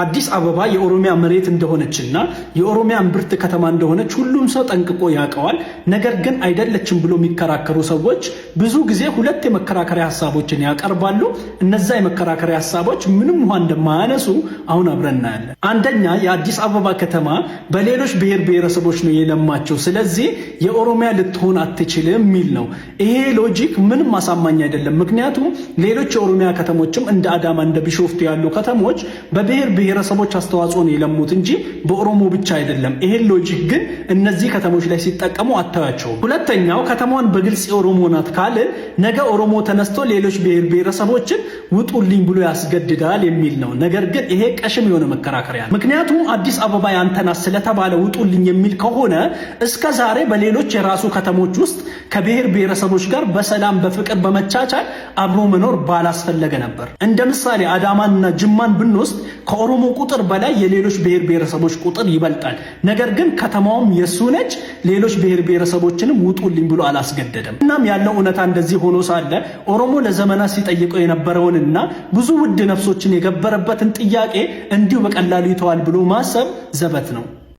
አዲስ አበባ የኦሮሚያ መሬት እንደሆነችና የኦሮሚያ እምብርት ከተማ እንደሆነች ሁሉም ሰው ጠንቅቆ ያውቀዋል። ነገር ግን አይደለችም ብሎ የሚከራከሩ ሰዎች ብዙ ጊዜ ሁለት የመከራከሪያ ሀሳቦችን ያቀርባሉ። እነዛ የመከራከሪያ ሀሳቦች ምንም ውሃ እንደማያነሱ አሁን አብረን እናያለን። አንደኛ፣ የአዲስ አበባ ከተማ በሌሎች ብሔር ብሔረሰቦች ነው የለማቸው፣ ስለዚህ የኦሮሚያ ልትሆን አትችልም የሚል ነው። ይሄ logic ምንም አሳማኝ አይደለም። ምክንያቱም ሌሎች የኦሮሚያ ከተሞችም እንደ አዳማ፣ እንደ ቢሾፍቱ ያሉ ከተሞች በብሔር ብሔረሰቦች አስተዋጽኦ ነው የለሙት እንጂ በኦሮሞ ብቻ አይደለም። ይሄን logic ግን እነዚህ ከተሞች ላይ ሲጠቀሙ አታያቸውም። ሁለተኛው፣ ከተማዋን በግልጽ የኦሮሞ ናት ካልን ነገ ኦሮሞ ተነስቶ ሌሎች ብሔር ብሔረሰቦችን ውጡልኝ ብሎ ያስገድዳል የሚል ነው። ነገር ግን ይሄ ቀሽም የሆነ መከራከሪያ ነው። ምክንያቱም አዲስ አበባ ያንተ ናት ስለተባለ ውጡልኝ የሚል ከሆነ እስከ ዛሬ በሌሎች የራሱ ከተሞች ውስጥ ከብሔር ብሔረሰቦች ጋር በሰላም፣ በፍቅር፣ በመቻቻል አብሮ መኖር ባላስፈለገ ነበር። እንደ ምሳሌ አዳማንና ጅማን ብንወስድ ከኦሮሞ ቁጥር በላይ የሌሎች ብሔር ብሔረሰቦች ቁጥር ይበልጣል። ነገር ግን ከተማውም የሱ ነች። ሌሎች ብሔር ብሔረሰቦችንም ውጡልኝ ብሎ አላስገደደም። እናም ያለው እውነታ እንደዚህ ሆኖ ሳለ ኦሮሞ ለዘመናት ሲጠይቀው የነበረውንና ብዙ ውድ ነፍሶችን የገበረበትን ጥያቄ እንዲሁ በቀላሉ ይተዋል ብሎ ማሰብ ዘበት ነው።